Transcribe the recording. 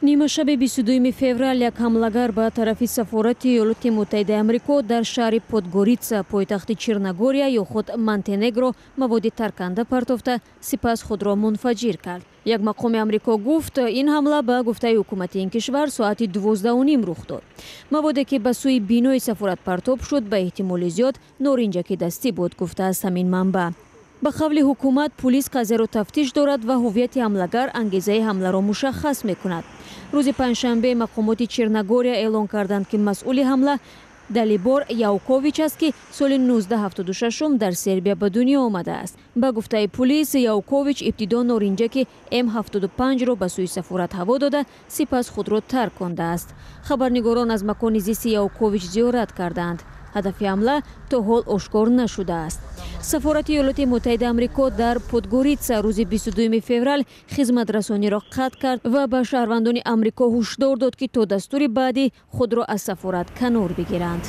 Нимашаби 22 феврал як ҳамлагар ба тарафи сафорати Иёлоти Муттаҳидаи Амрико дар шаҳри Подгорица, пойтахти Черногория ё худ Монтенегро, маводи тарканда партофта, сипас худро мунфаҷир кард. Як мақоми амрико гуфт, ин ҳамла, ба гуфтаи ҳукумати ин кишвар, соати 12:30 рух дод. Маводе ки ба сӯи бинои сафорат партоб шуд, ба эҳтимоли зиёд норинҷаки дастӣ буд, гуфтааст ҳамин манбаъ. Ба қавли ҳукумат, пулис қазияро тафтиш дорад ва ҳуввияти ҳамлагар, ангезаи ҳамларо мушаххас мекунад. Рӯзи панҷшанбе мақомоти Черногория эълон карданд, ки масъули ҳамла Далибор Яукович аст, ки соли 1976 дар Сербия ба дунё омадааст. Ба гуфтаи пулис, Яукович ибтидо норинҷаки М75-ро ба сӯи сафорат ҳаво дода, сипас худро таркондааст. Хабарнигорон аз макони зисти Яукович зиёрат кардаанд. Ҳадафи ҳамла то ҳол ошкор нашудааст. Сафорати Иёлоти Муттаҳидаи Амрико дар Подгорица рӯзи 22 феврал хизматрасониро қатъ кард ва ба шаҳрвандони Амрико ҳушдор дод, ки то дастури баъдӣ худро аз сафорат канор бигиранд.